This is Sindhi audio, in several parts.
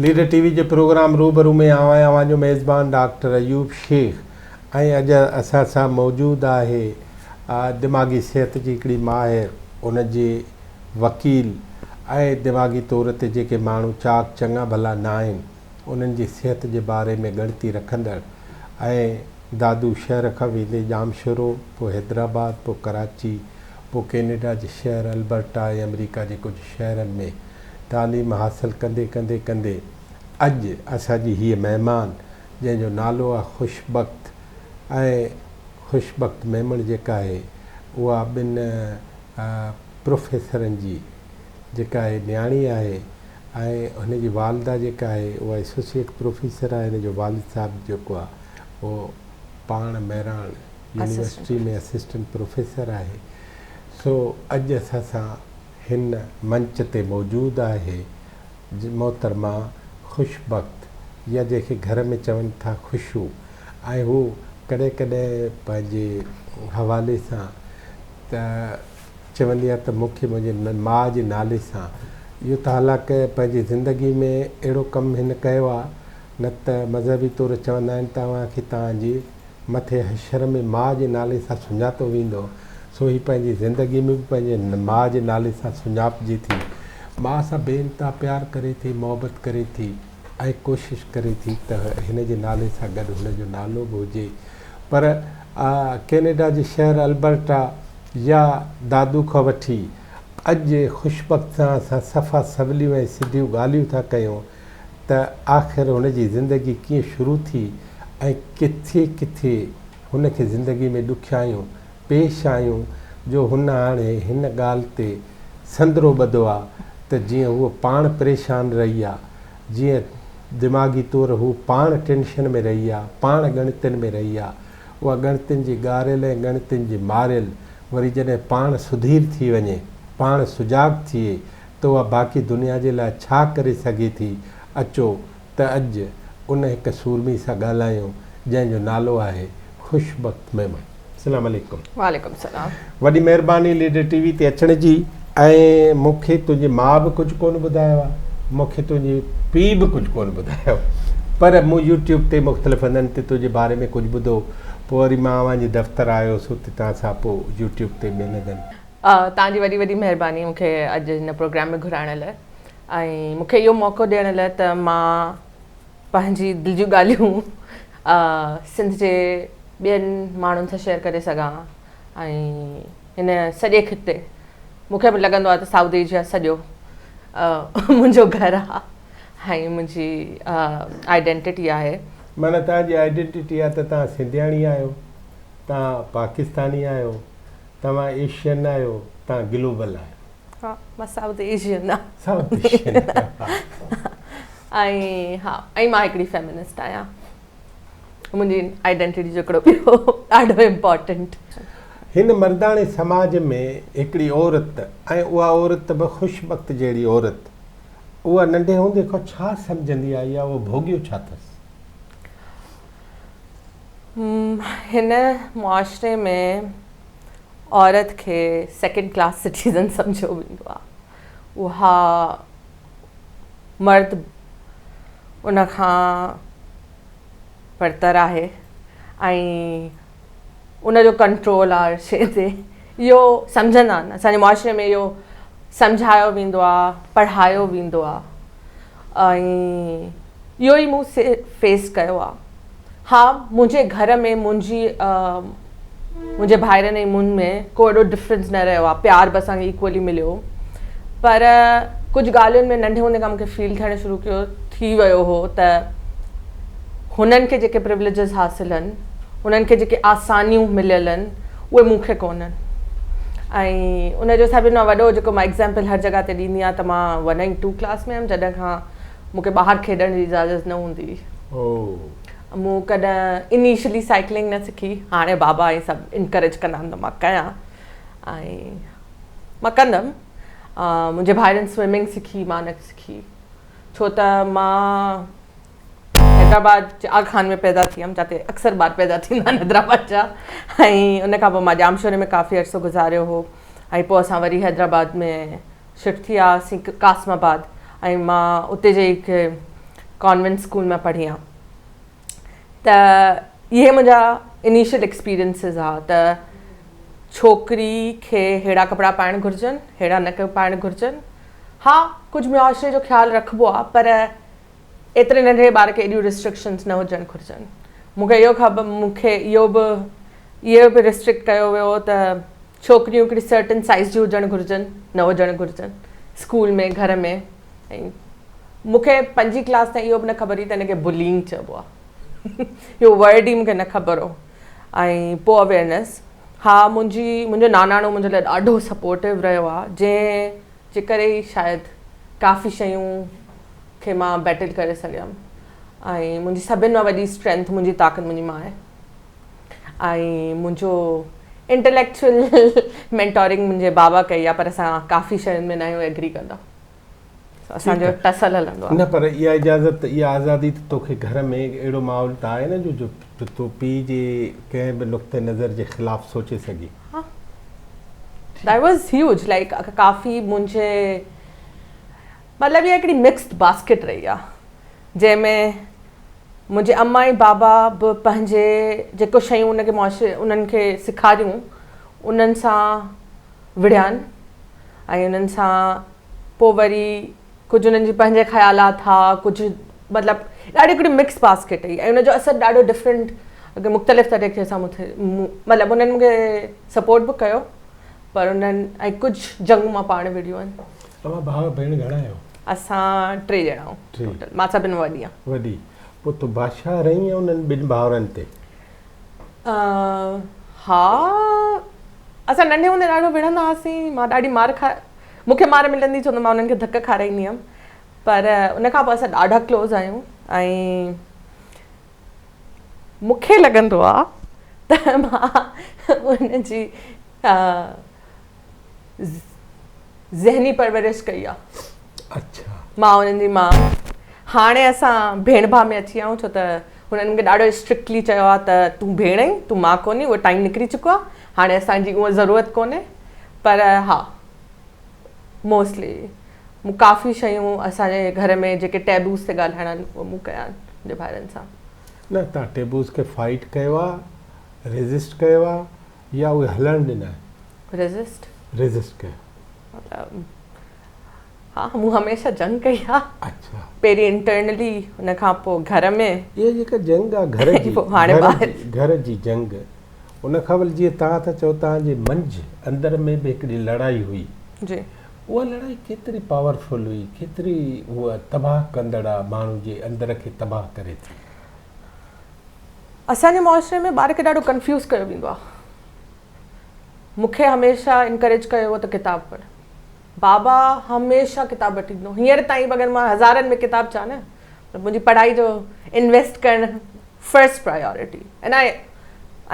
ليڊر ٽي وي جي پروگرام روبرو ۾ آئون آهيان اوهان جو ميزبان ڊاڪٽر ايوب شيخ ۽ اڄ اسان سان موجود آهي دماغي صحت جي هڪڙي ماهر ان جي وڪيل ۽ دماغي طور تي جيڪي ماڻهو چاق چڱا ڀلا ناهن انهن جي صحت جي باري ۾ ڳڻتي رکندڙ ۽ دادو شهر کان ويندي ڄامشورو، پوء حيدرآباد، پوء ڪراچي، پوء ڪينيڊا جي شهر البرٽا ۽ آمريڪا جي ڪجهه شهرن ۾ تعليم حاصل ڪندي ڪندي ڪندي اڄ اسان جي هيء مهمان جنهن جو نالو آهي خوش بخت ۽ خوش بخت ميمڻ جيڪا آهي اها ٻن پروفيسرن جي جيڪا آهي نياڻي آهي ۽ هن جي والده جيڪا آهي اها ايسوسيئيٽ پروفيسر آهي هن جو والد صاحب جيڪو آهي اهو پاڻ مهراڻ يونيورسٽي ۾ اسسٽنٽ پروفيسر آهي سو اڄ اسان سان هن منچ تي موجود آهي محترمه خوش بخت يا جنهن کي گهر ۾ چون ٿا خوشو ۽ هو ڪڏهن ڪڏهن پنهنجي حوالي سان ته چوندي آ ته مون کي منهنجي ماء جي نالي سان اهو ته حالانڪه پنهنجي زندگي ۾ اهڙو ڪم هن ڪيو آ نه ته مذهبي طور چوندا آهن ته اوهان کي توهان جي مٿي حشر ۾ ماء جي نالي سان سڃاتو ويندو سو هي پنهنجي زندگي ۾ به پنهنجي ماء جي نالي سان سڃاپجي ٿي ماء سان بي انتها پيار ڪري ٿي محبت ڪري ٿي ۽ ڪوشش ڪري ٿي ته هن جي نالي سان گڏ هن جو نالو به هجي پر ڪينيڊا جي شهر البرٽا يا دادو کان وٺي اڄ خوش بخت سان اسان صفا سوليون ۽ سڌيون ڳالهيون ٿا ڪيون ته آخر هن جي زندگي ڪيئن شروع ٿي ۽ ڪٿي ڪٿي هن کي زندگي ۾ ڏکيائيون پيش آيون جو هن هاڻي هن ڳالهه تي سندرو ٻڌو آ ته جيئن هوء پاڻ پريشان رهي آ، جيئن دماغي طور هوء پاڻ ٽينشن ۾ رهي آ، پاڻ ڳڻتين ۾ رهي آ. اها ڳڻتين جي ڳاريل ۽ ڳڻتين جي ماريل وري جڏهن پاڻ سڌير ٿي وڃي، پاڻ سجاڳ ٿئي ته اها باقي دنيا جي لاء ڇا ڪري سگهي ٿي؟ اچو ته اڄ ان هڪ سورمي سان ڳالهايون جنهن جو نالو آهي خوش بخت ميمڻ. السلام عليڪم. وعليڪم السلام. وڏي مهرباني ليڊر ٽي وي تي اچڻ جي ۽ مون کي تنهنجي ماء به ڪجهه ڪونه ٻڌايو آهي مون کي تنهنجي پيء به ڪجهه ڪونه ٻڌايو پر مون يوٽيوب تي مختلف هنڌن تي تنهنجي باري ۾ ڪجهه ٻڌو پوء وري مان اوهان جي دفتر آيو هوس اتي توهان سان پوء يوٽيوب تي ٻين هنڌن توهان جي وڏي وڏي مهرباني مون کي اڄ هن پروگرام ۾ گهرائڻ لاء ۽ مون کي اهو موقعو ڏيڻ لاء ته مان پنهنجي دل جون ڳالهيون سنڌ جي ٻين ماڻهن سان شيئر ڪري سگهان ۽ هن سڄي خطي مون کي به لڳندو آهي ته سائوٿ ايشيا سڄو منهنجو گهر آهي ۽ منهنجي آئيڊينٽيٽي آهي. معنيٰ توهان جي آئيڊينٽيٽي آهي ته توهان سنڌياڻي آهيو، توهان پاڪستاني آهيو، توهان ايشين آهيو، توهان گلوبل آهيو. ها مان سائوٿ ايشين آهيان. سائوٿ ايشين آهيو. ۽ ها ۽ مان هڪڙي فيمنسٽ آهيان. منهنجي آئيڊينٽيٽي جو هڪڙو ٻيو ڏاڍو امپارٽنٽ. هن مرداڻي سماج ۾ هڪڙي عورت ۽ اها عورت به خوش بخت جهڙي عورت اها ننڍي هوندي کان ڇا سمجهندي آئي آهي اهو ڀوڳيو ڇا اٿس؟ هن معاشري ۾ عورت کي سيڪنڊ ڪلاس سٽيزن سمجهيو ويندو آهي اها مرد ان کان برتر آهي ۽ ان جو ڪنٽرول آهي هر شيء تي اهو سمجهندا آهن اسان جي معاشري ۾ اهو سمجهايو ويندو آهي پڙهايو ويندو آهي ۽ اهو ئي مون فيس ڪيو آهي ها منهنجي گهر ۾ منهنجي منهنجي ڀائرن ۽ مون ۾ ڪو اهڙو ڊفرنس نه رهيو آهي پيار به اسان کي ايڪولي مليو پر ڪجهه ڳالهين ۾ ننڍي هوندي کان مونکي فيل ٿيڻ شروع ڪيو ٿي ويو هو ته هنن کي جيڪي پروليجز حاصل آهن انهن کي جيڪي آسانيون مليل آهن اهي مون کي ڪونهن ۽ ان جو سڀني کان وڏو جيڪو مان ايگزامپل هر جڳهه تي ڏيندي آهيان ته مان ون ۽ ٽو ڪلاس ۾ هيم جڏهن کان مون کي ٻاهر کيڏڻ جي اجازت نه هوندي هئي. مون ڪڏهن انيشلي سائيڪلنگ نه سکي. هاڻي بابا ۽ سڀ انڪريج ڪندا آهن ته مان ڪيان ۽ مان ڪندم. منهنجي ڀائرن سوئمنگ سکي مان نه سکي ڇو ته مان حيدرآباد جي آغا خان ۾ پيدا ٿي هيم جاتي اڪثر ٻار پيدا ٿيندا آهن حيدرآباد جا ۽ ان کان پوء مان ڄامشوري ۾ ڪافي عرصو گذاريو هو ۽ پوء اسان وري حيدرآباد ۾ شفٽ ٿي وياسين قاسم آباد ۽ مان اتي جي هڪ ڪانوينٽ اسڪول مان پڙهي آهيان ته اهي منهنجا انيشل ايڪسپيرينسز ها ته ڇوڪري کي ههڙا ڪپڙا پائڻ گهرجن ههڙا نه پائڻ گهرجن ها ڪجهه معاشري جو خيال رکبو آهي پر ايتري ننڍڙي ٻار کي ايڏيون ريسٽرڪشنز نه هجڻ گهرجن مون کي اهو خبر مون کي اهو به اهو به ريسٽرڪٽ ڪيو ويو ته ڇوڪريون هڪڙي سرٽن سائيز جون هجڻ گهرجن نه هجڻ گهرجن اسڪول ۾ گهر ۾ ۽ مون کي پنجين ڪلاس تائين اهو به نه خبر هئي ته ان کي بلينگ چئبو آهي اهو ورڊ ئي مون کي نه خبر هو ۽ پوء اويئرنيس ها منهنجي منهنجو ناناڻو منهنجي لاء ڏاڍو سپورٽو رهيو آهي جنهن جي ڪري ئي شايد ڪافي شيون کي مان بيٽل ڪري سگهيم ۽ منهنجي سڀن مان وڏي اسٽرينٿ منهنجي طاقت منهنجي ماء آهي ۽ منهنجو انٽليڪچوئل مينٽورنگ منهنجي بابا ڪئي آهي پر اسان ڪافي شين ۾ ناهيون ايگري ڪندا اسان جو ٽسل هلندو آهي. نه پر اها اجازت اها آزادي ته توکي گهر ۾ اهڙو ماحول ته آهي نه جو جو تو پيء جي ڪنهن به نقطه نظر جي خلاف سوچي سگهين. ها that was huge like ڪافي منهنجي مطلب اها هڪڙي مڪسڊ باسڪيٽ رهي آهي جنهن ۾ منهنجي اما ۽ بابا به پنهنجي جيڪو شيون ان کي معاشري انهن کي سيکاريون انهن سان وڙهيا آهن ۽ انهن سان پوء وري ڪجهه انهن جي پنهنجي خيالات ها ڪجهه مطلب ڏاڍي هڪڙي مڪس باسڪيٽ هئي ۽ ان جو اثر ڏاڍو ڊفرنٽ مختلف طريقي سان مون تي مطلب انهن مون کي سپورٽ به ڪيو پر انهن ۽ ڪجهه جنگون مان پاڻ وڙهيون آهن. توهان ڀاء ڀيڻ گهڻا آهيو؟ اسان ٽي ڄڻا آهيون ٽوٽل مان سڀن مان وڏي آهيان. وڏي پوء تون بادشاهه رهين انهن ٻن ڀائرن تي؟ ها اسان ننڍي هوندي ڏاڍو وڙهندا هئاسين مان ڏاڍي مار کا مون کي مار ملندي ڇو ته مان انهن کي ڌڪ کارائيندي هيم پر ان کان پوء اسان ڏاڍا ڪلوز آهيون ۽ مون کي لڳندو آ ته مان ان جي ذهني پرورش ڪئي آ. اڇا. مان انهن جي ماء. هاڻي اسان ڀيڻ ڀاء ۾ اچي ويا آهيون ڇو ته هنن مون کي ڏاڍو اسٽرڪٽلي چيو آ ته تون ڀيڻ آهين تون ماء ڪونهين اهو ٽائيم نڪري چڪو آ هاڻي اسان جي اها ضرورت ڪونهي پر ها موسٽلي مون ڪافي شيون اسان جي گهر ۾ جيڪي ٽيبوز تي ڳالهائڻا آهن اهي مون ڪيا آهن منهنجي ڀائرن سان. نه توهان ٽيبوز کي فائيٽ ڪيو آ ريزسٽ ڪيو آ يا اهي هلڻ ڏنا آهن؟ ريزسٽ. ريزسٽ ڪيو. مطلب ها مون هميشه جنگ ڪئي آ. اڇا. پهرين انٽرنلي ان کان پوء گهر ۾. اها جيڪا جنگ آ گهر جي هاڻي ٻاهر. گهر جي جنگ ان کان ول جيئن توهان ٿا چئو توهان جي منجهه اندر ۾ به هڪڙي لڙائي هئي. جي. اها لڙائي ڪيتري پاورفل هئي ڪيتري اها تباهه ڪندڙ آ ماڻهو جي اندر کي تباهه ڪري ٿي. اسان جي معاشري ۾ ٻار کي ڏاڍو ڪنفيوز ڪيو ويندو آ. مون کي هميشه انڪريج ڪيو ويو ته ڪتاب پڙهه. بابا هميشه ڪتاب وٺي ڏنو. هينئر تائين به اگر مان هزارن ۾ ڪتاب چوان نه ته منهنجي پڙهائي جو انويسٽ ڪرڻ first priority and I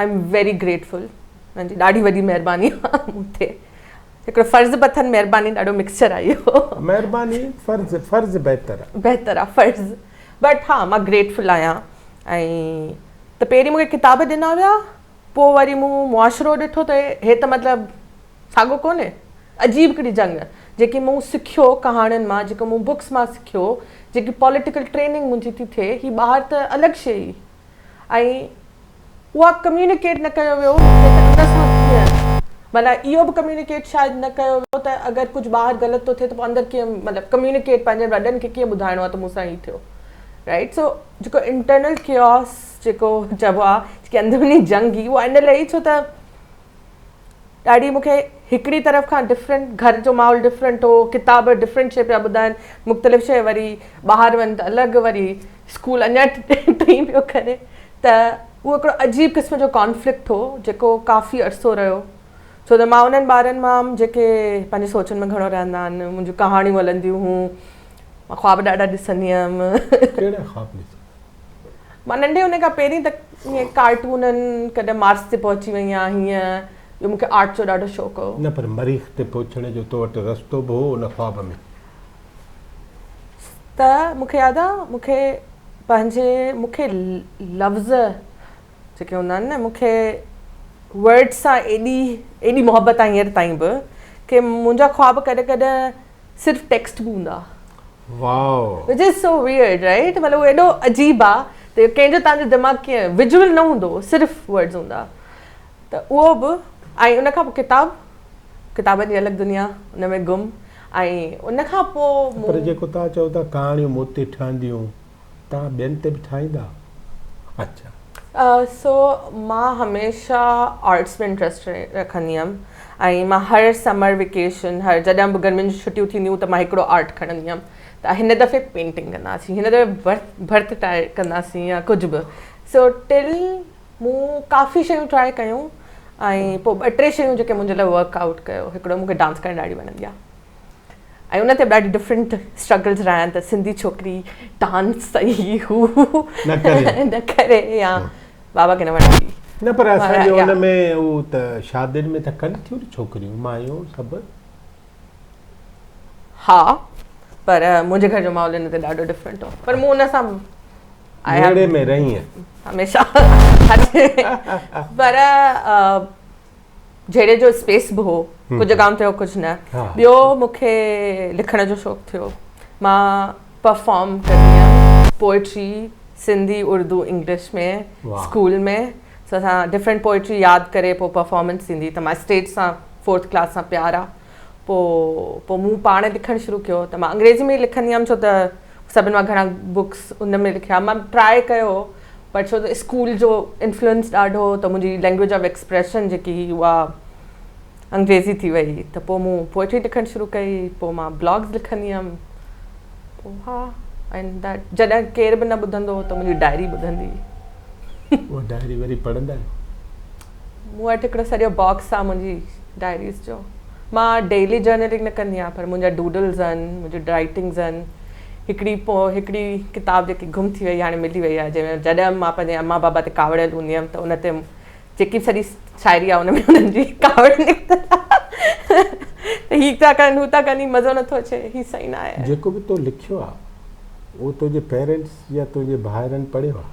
I am very grateful انهن جي ڏاڍي وڏي مهرباني آ مون تي. هڪڙو فرض به اٿن مهرباني ڏاڍو مڪسچر آ اهو. مهرباني فرض فرض بهتر آ. بهتر آ فرض بٽ ها مان گريٽفل آهيان ۽ ته پهرين مون کي ڪتاب ڏنا ويا پوء وري مون معاشرو ڏٺو ته هي ته مطلب ساڳو ڪونهي عجيب هڪڙي جنگ جيڪي مون سکيو ڪهاڻين مان جيڪو مون بڪس مان سکيو جيڪي پوليٽيڪل ٽريننگ منهنجي ٿي ٿئي هي ٻاهر ته الڳ شيء هئي ۽ اها ڪميونيڪيٽ نه ڪيو ويو مون کي ته ان سان ڪيئن معنيٰ اهو به ڪميونيڪيٽ شايد نه ڪيو ويو ته اگر ڪجهه ٻاهر غلط ٿو ٿئي ته پوء اندر ڪيئن مطلب ڪميونيڪيٽ پنهنجن وڏن کي ڪيئن ٻڌائڻو آهي ته مون سان هي ٿيو رائيٽ سو جيڪو انٽرنل ڪيوس جيڪو چئبو آهي جيڪي اندروني جنگ هئي اها ان لاء ڇو ته ڏاڍي مون کي هڪڙي طرف کان ڊفرنٽ گهر جو ماحول ڊفرنٽ هو ڪتاب ڊفرنٽ شي پيا ٻڌائن مختلف شي وري ٻاهر وڃ ته الڳ وري اسڪول اڃا ٽين پيو ڪري ته اهو هڪڙو عجيب قسم جو ڪانفلڪٽ هو جيڪو ڪافي عرصو رهيو ڇو ته مان انهن ٻارن مان هئم جيڪي پنهنجي سوچن ۾ گهڻو رهندا آهن منهنجون ڪهاڻيون هلنديون هيون مان خواب ڏاڍا ڏسندي هيم. ڪهڙا خواب ڏسندي؟ مان ننڍي هوندي کان پهرين ته ائين ڪارٽونن ڪڏهن مارس تي پهچي وئي آهيان هيئن ٻيو مون کي آرٽ جو ڏاڍو شوق هو. نه پر مريخ تي پهچڻ جو تو وٽ رستو به هو ان خواب ۾؟ ته مون کي ياد آ مون کي پنهنجي مون کي لفظ جيڪي هوندا آهن نه مون کي ورڊس سان ايڏي ايڏي محبت آهي هينئر تائين به ڪي منهنجا خواب ڪڏهن ڪڏهن صرف ٽيڪسٽ به هوندا. Wow. Which is so weird right مطلب اهو ايڏو عجيب آ ته ڪنهن جو توهان جو دماغ ڪيئن ويجوئل نه هوندو صرف ورڊز هوندا ته اهو به ۽ ان کان پوء ڪتاب ڪتابن جي الڳ دنيا ان ۾ گم ۽ ان کان پوء پر جيڪو توهان چئو ٿا ڪهاڻيون مون تي ٺهنديون توهان ٻين تي به ٺاهيندا اڇا. سو مان هميشه آرٽس ۾ انٽرسٽ رکندي هيم ۽ مان هر سمر ويڪيشن هر جڏهن به گرمين جون ڇٽيون ٿينديون ته مان هڪڙو آرٽ کڻندي هيم ته هن دفعي پينٽنگ ڪنداسين هن دفعي ڀرت ٽائي ڪنداسين يا ڪجهه به سو ٽل مون ڪافي شيون ٽرائي ڪيون ۽ پوء ٻه ٽي شيون جيڪي منهنجي لاء ورڪ آئوٽ ڪيو هڪڙو مون کي ڊانس ڪرڻ ڏاڍي وڻندي آهي ۽ ان تي به ڏاڍي ڊفرنٽ اسٽرگلز رهيا آهن ته سنڌي ڇوڪري ڊانس ۽ هو نه ڪري نه ڪري يا بابا کي نه وڻندي. نه پر اسان جي ان ۾ هو ته شادين ۾ ته ڪن ٿيون نه ڇوڪريون مايون سڀ. ها پر منهنجي گهر جو ماحول ان تي ڏاڍو ڊفرنٽ هو پر مون ان سان جهيڙي ۾ رهينء. هميشه پر جهيڙي جو اسپيس به هو ڪجهه ڪم ٿيو ڪجهه نه ٻيو مون کي لکڻ جو شوق ٿيو مان پرفارم ڪندي هيم poetry Sindhi Urdu English ۾ school ۾ سو اسان ڊفرنٽ پوئٽري ياد ڪري پوء پرفارمنس ٿيندي ته مان اسٽيج سان فورٿ ڪلاس سان پيار آ پوء پوء مون پاڻ لکڻ شروع ڪيو ته مان انگريزي ۾ ئي لکندي هيم ڇو ته سڀن مان گهڻا بڪس ان ۾ لکيا مان ٽرائي ڪيو پر ڇو ته اسڪول جو انفلوئنس ڏاڍو هو ته منهنجي لينگويج آف ايڪسپريشن جيڪي هئي اها انگريزي ٿي وئي ته پوء مون پوئٽري لکڻ شروع ڪئي پوء مان بلاگز لکندي هيم پوء ها اينڊ that جڏهن ڪير به نه ٻڌندو هو ته منهنجي ڊائري ٻڌندي هئي. اها ڊائري وري پڙهندا آهيو؟ مون وٽ هڪڙو سڄو باڪس آهي منهنجي ڊائريز جو. مان ڊيلي جرنلنگ نه ڪندي آهيان پر منهنجا ڊوڊلز آهن منهنجون رائٽنگز آهن هڪڙي پوء هڪڙي ڪتاب جيڪي گم ٿي وئي هاڻي ملي وئي آهي جنهن ۾ جڏهن مان پنهنجي امان بابا تي ڪاوڙيل هوندي هيم ته ان تي جيڪي به سڄي شاعري آهي ان ۾ انهن جي ڪاوڙ نڪتل آهي ته هي ٿا ڪن هو ٿا ڪن هي مزو نٿو اچي هي صحيح نه آهي. جيڪو به تو لکيو آهي اهو تنهنجي پيرنٽس يا تنهنجي ڀائرن پڙهيو آهي؟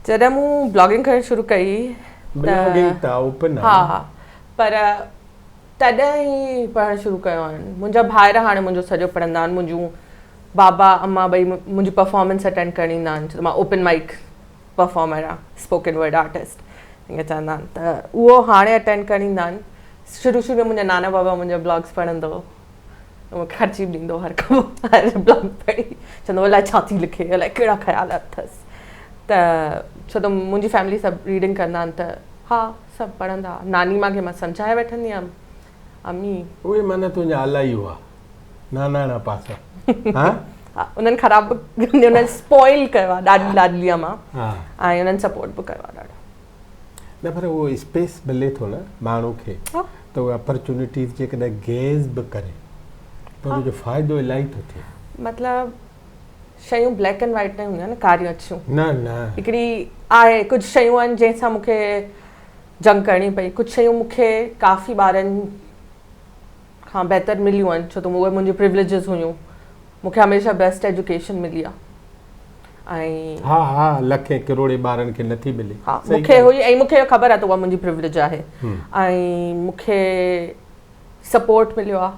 جڏهن مون بلاگنگ ڪرڻ شروع ڪئي ته بلاگنگ ته اوپن آهي نه. ها پر تڏهن ئي پڙهڻ شروع ڪيو آهن. منهنجا ڀائر هاڻي منهنجو سڄو پڙهندا آهن. منهنجون بابا امان ٻئي منهنجي پرفارمنس اٽينڊ ڪرڻ ايندا آهن ڇو ته مان اوپن مائيڪ پرفارمر آهيان اسپوڪن ورڊ آرٽسٽ ائين چوندا آهن ته اهو هاڻي اٽينڊ ڪرڻ ايندا آهن. شروع شروع ۾ منهنجا نانا بابا منهنجا بلاگس پڙهندو هو. مون کي خرچي به ڏيندو هو هر ڪو هر بلاگ پڙهي چوندو هو الائي ڇا ٿي لکي الائي ڪهڙا خيال اٿس ته ڇو ته منهنجي فيملي سڀ ريڊنگ ڪندا آهن ته ها سڀ پڙهندا ناني مان کي مان سمجهائي وٺندي هيم امي. اهي معنيٰ تنهنجا الائي هئا ناناڻا پاسا ها. ها انهن خراب به انهن اسپوائل ڪيو آهي ڏاڏي لاڏلي مان ۽ انهن سپورٽ به ڪيو آهي ڏاڍو. نه پر اهو اسپيس ملي ٿو نه ماڻهو کي ته اهي اپرچونيٽيز جيڪڏهن گيز به ڪري ته ان جو فائدو الاهي ٿو ٿئي. مطلب شيون بليڪ اينڊ وائيٽ نه هونديون آهن نه ڪاريون اڇيون. نه نه. هڪڙي آهي ڪجهه شيون آهن جنهن سان مون کي جنگ ڪرڻي پئي ڪجهه شيون مون کي ڪافي ٻارن کان بهتر مليون آهن ڇو ته اهي منهنجون پريوليجز هيون مون کي هميشه بيسٽ ايجوڪيشن ملي آهي ۽. ها ها لکين ڪروڙين ٻارن کي نٿي ملي. ها مون کي هئي ۽ مون کي خبر آهي ته اها منهنجي پريوليج آهي ۽ مون کي سپورٽ مليو آهي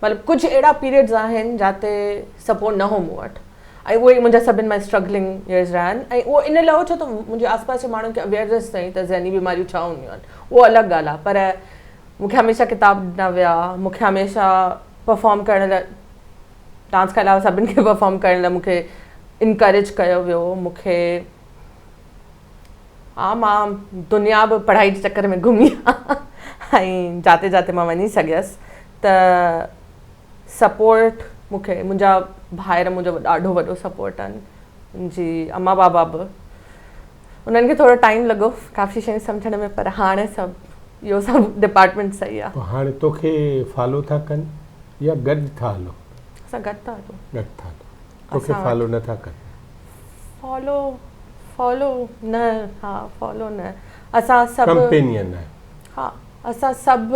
مطلب ڪجهه اهڙا پيريڊز آهن جاتي سپورٽ نه هو مون وٽ ۽ اهي ئي منهنجا سڀن مان اسٽرگلنگ يئرز رهيا آهن ۽ اهو ان لاء هو ڇو ته منهنجي آس پاس جي ماڻهن کي اويئرنيس نه هئي ته ذهني بيماريون ڇا هونديون آهن اهو الڳ ڳالهه آهي پر مون کي هميشه ڪتاب ڏنا ويا مون کي هميشه پرفارم ڪرڻ لاء ڊانس کان علاوه سڀن کي پرفارم ڪرڻ لاء مون کي انڪريج ڪيو ويو مون کي ها مان دنيا به پڙهائي جي چڪر ۾ گهمي آهيان ۽ جاتي جاتي مان وڃي سگهيس ته سپورٽ مون کي منهنجا ڀائر منهنجو ڏاڍو وڏو سپورٽ آهن منهنجي اما بابا به انهن کي ٿورو ٽائيم لڳو ڪافي شيون سمجهڻ ۾ پر هاڻي سڀ اهو سڀ ڊپارٽمينٽ صحيح آ. پوء هاڻي توکي فالو ٿا ڪن يا گڏ ٿا هلو؟ اسان گڏ ٿا هلون. گڏ ٿا هلو. توکي فالو نه ٿا ڪن؟ فالو فالو نه ها فالو نه اسان سڀ ڪمپينين آهيو. ها اسان سڀ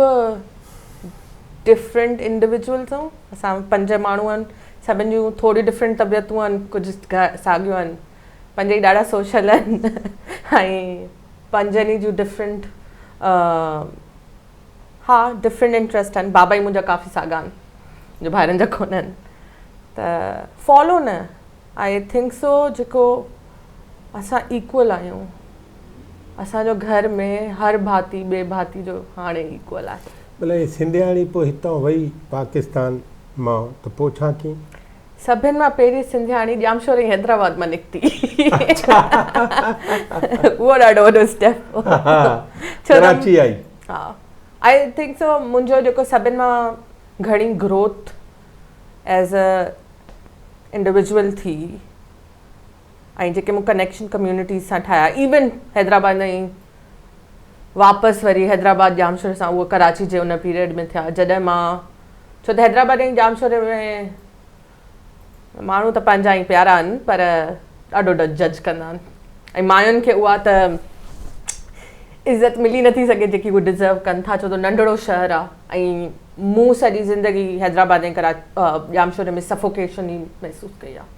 ڊفرنٽ انڊيويجوئلز آهيون اسان پنج ماڻهو آهن سڀن جون ٿوريون ڊفرنٽ طبيعتون آهن ڪجهه ساڳيون آهن پنج ئي ڏاڍا سوشل آهن ۽ پنجن ئي جون ڊفرنٽ ها ڊفرنٽ انٽرسٽ آهن بابا ئي منهنجا ڪافي ساڳا آهن منهنجي ڀائرن جا ڪونهن. ته فالو نه I think so جيڪو اسان ايڪول آهيون اسان جو گهر ۾ هر ڀاتي ٻئي ڀاتي جو هاڻي ايڪول آهي. ڀلا هي سنڌياڻي پوء هتان وئي پاڪستان مان ته پوء ڇا ڪيائين؟ سڀن مان پهرين سنڌياڻي ڄامشوري ۽ حيدرآباد مان نڪتي. اهو ڏاڍو وڏو اسٽيپ هو. ڪراچي آئي. ها I think so منهنجو جيڪو سڀن مان گهڻي گروٿ ايز ا انڊيويجوئل ٿي ۽ جيڪي مون ڪنيڪشن ڪميونٽيز سان ٺاهيا ايون حيدرآباد ۽ واپس وري حيدرآباد ڄامشوري سان اهو ڪراچي جي ان پيريڊ ۾ ٿيا جڏهن مان ڇو ته حيدرآباد ۽ ڄامشوري ۾ ماڻهو ته پنهنجا ۽ پيارا آهن پر ڏاڍو جج ڪندا آهن ۽ ماين کي اها ته عزت ملي نٿي سگهي جيڪي هو ڊزرو ڪن ٿا ڇو ته ننڍڙو شهر آهي ۽ مون سڄي زندگي حيدرآباد ۽ ڄامشوري ۾ سفوڪيشن ئي محسوس ڪئي آهي.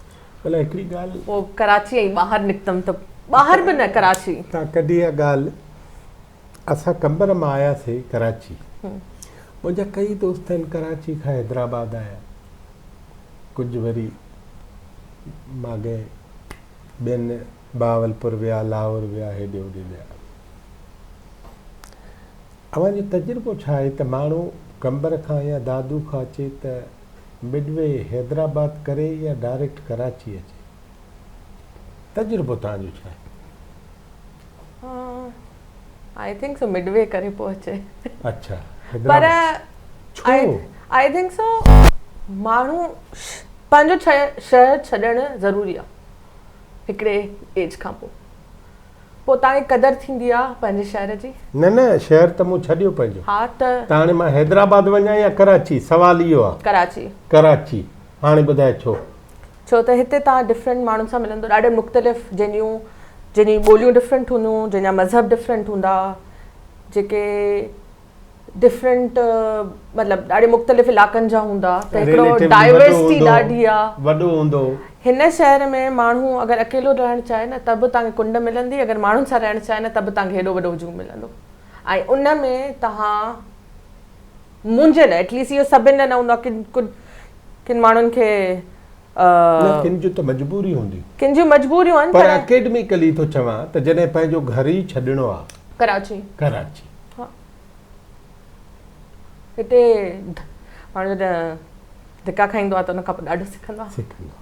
ڀلا هڪڙي ڳالهه. پوء ڪراچي ۽ ٻاهر نڪتم ته ٻاهر به نه ڪراچي. تان ڪڍي اها ڳالهه اسان قمبر مان آياسي ڪراچي منهنجا ڪئي دوست آهن ڪراچي کان حيدرآباد آيا ڪجهه وري ماڳهين ٻين بهاولپور ويا لاهور ويا هيڏي هوڏي ويا اوهان جو تجربو ڇا آهي ته ماڻهو قمبر کان يا دادو کان اچي ته مڊوي حيدرآباد ڪري يا ڊائريڪٽ ڪراچي اچي؟ تجربو توهان جو ڇا آهي؟ I think so Midway ڪري پوء اچي. اڇا حيدرآباد ڇو؟ I think so ماڻهو پنهنجو شهر ڇڏڻ ضروري آهي هڪڙي ايج کان پوء. پوء توهان کي قدر ٿيندي آ پنهنجي شهر جي. نه نه شهر ته مون ڇڏيو پنهنجو. ها ته. ته هاڻي مان حيدرآباد وڃان يا ڪراچي سوال اهو آ. ڪراچي. ڪراچي هاڻي ٻڌاء ڇو؟ ڇو ته هتي توهان ڊفرنٽ ماڻهن سان ملندو ڏاڍي مختلف جنهن جون جنهن جون ٻوليون ڊفرنٽ هونديون جنهن جا مذهب ڊفرنٽ هوندا جيڪي ڊفرنٽ مطلب ڏاڍي مختلف علاقن جا هوندا ته هڪڙو ڊائيورسٽي ڏاڍي آ وڏو هوندو. هن شهر ۾ ماڻهو اگر اڪيلو رهڻ چاهي نه ته به توهان کي ڪنڊ ملندي اگر ماڻهن سان رهڻ چاهي نه ته به توهان کي هيڏو وڏو هجوم ملندو ۽ ان ۾ توهان منهنجي لاء ايٽليسٽ اهو سڀن لاء نه هوندو آ ڪن ڪن ماڻهن کي نه ڪن جون ته مجبوريون هونديون. ڪن جون مجبوريون آهن پر اڪيڊميڪلي ٿو چوان ته جڏهن پنهنجو گهر ئي ڇڏڻو آ. ڪراچي. ڪراچي. ها هتي ماڻهو جڏهن ڌڪا کائيندو آهي ته ان کان پوء ڏاڍو سکندو آهي. سکندو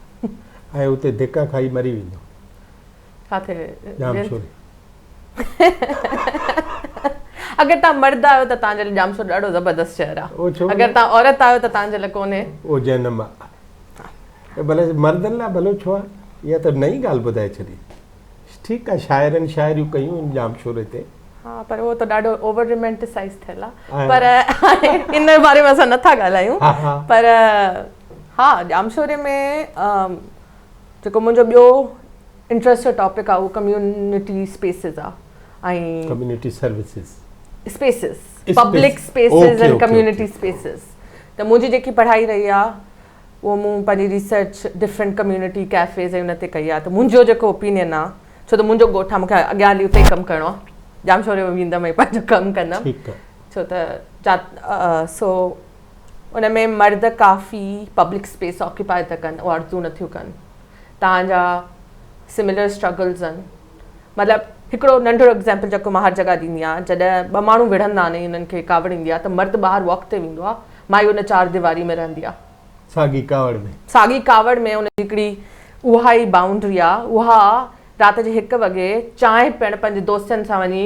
آهي ۽ اتي ڌڪا کائي مري ويندو. ڪاٿي؟ ڄامشوري. اگر توهان مرد آهيو ته توهان جي لاء ڄامشورو ڏاڍو زبردست شهر آهي. اگر توهان عورت آهيو ته توهان جي لاء ڪونهي. او جهنم آهي. ڀلي مردن لاء ڀلو ڇو آهي؟ اها ته نئين ڳالهه ٻڌائي ڇڏي. ٺيڪ آهي شاعرن شاعريون ڪيون آهن ڄامشوري تي. ها پر اهو ته ڏاڍو اوور رومانٽيسائيز ٿيل آهي پر ان باري ۾ اسان نٿا ڳالهايون پر ها ڄامشوري ۾ جيڪو منهنجو ٻيو انٽرسٽ جو ٽاپڪ آهي اهو ڪميونٽي اسپيسز آهي ۽ community services spaces public spaces ۽ community spaces ته منهنجي جيڪي پڙهائي رهي آهي اهو مون پنهنجي ريسرچ ڊفرنٽ ڪميونٽي ڪيفيز ۽ ان تي ڪئي آهي ته منهنجو جيڪو اوپينين آهي ڇو ته منهنجو ڳوٺ آهي مون کي اڳيان هلي اتي ئي ڪم ڪرڻو آهي ڄامشوري ۾ ويندم ۽ پنهنجو ڪم ڪندم ڇو ته سو ان ۾ مرد ڪافي پبلڪ اسپيس آڪيپائي ٿا ڪن عورتون نٿيون ڪن توهان جا سملر اسٽرگلز آهن مطلب هڪڙو ننڍڙو ايگزامپل جيڪو مان هر جڳهه ڏيندي آهيان جڏهن ٻه ماڻهو وڙهندا آهن ۽ انهن کي ڪاوڙ ايندي آهي ته مرد ٻاهر واڪ تي ويندو آهي مائي ان چار ديواري ۾ رهندي آهي. ساڳي ڪاوڙ ۾. ساڳي ڪاوڙ ۾ ان جي هڪڙي اها ئي بائونڊري آهي اها رات جي هڪ وڳي چانهه پيئڻ پنهنجي دوستن سان وڃي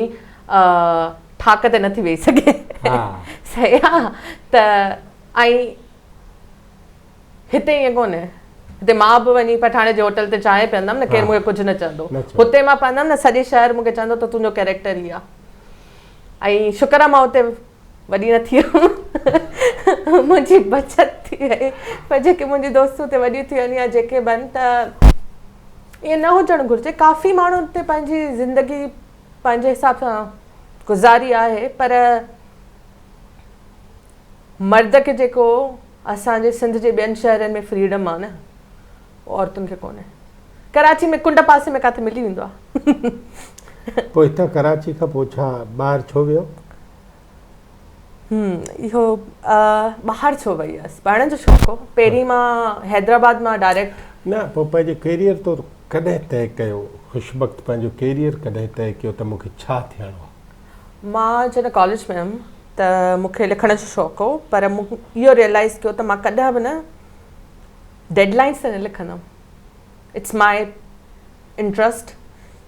ٿاڪ تي نٿي ويهي سگهي صحيح آهي ته ۽ هتي ائين ڪونهي. هتي مان به وڃي پٺاڻي جي هوٽل تي چانهه پيئندم نه ڪير مون کي ڪجهه نه چوندو. هتي مان پيئندم نه سڄي شهر مون کي چوندو ته تنهنجو ڪيريڪٽر هي آ. ۽ شڪر آ مان اتي وڏي نه ٿي هيم. منهنجي بچت ٿي وئي. پر جيڪي منهنجي دوستون اتي وڏيون ٿيون آهن يا جيڪي به آهن ته ائين نه هجڻ گهرجي. ڪافي ماڻهن اتي پنهنجي زندگي پنهنجي حساب سان گذاري آهي پر مرد کي جيڪو اسان جي سنڌ جي ٻين شهرن ۾ فريڊم آ نه اهو عورتن کي ڪونهي. ڪراچي ۾ ڪنڊ پاسي ۾ ڪاٿي ملي ويندو آ. پوء هتان ڪراچي کان پوء ڇا ٻاهر ڇو ويو؟ اهو ٻاهر ڇو وئي هيس؟ پڙهڻ جو شوق هو. پهرين مان حيدرآباد مان ڊائريڪٽ. نه پوء پنهنجو ڪيريئر تو ڪڏهن طئي ڪيو؟ خوشبخت پنهنجو ڪيريئر ڪڏهن طئي ڪيو ته مون کي ڇا ٿيڻو آهي؟ مان جڏهن ڪاليج ۾ هيم ته مون کي لکڻ جو شوق هو پر مون اهو ريئلائيز ڪيو ته مان ڪڏهن به نه ڊيڊ لائنس تي نه لکندم. It's my interest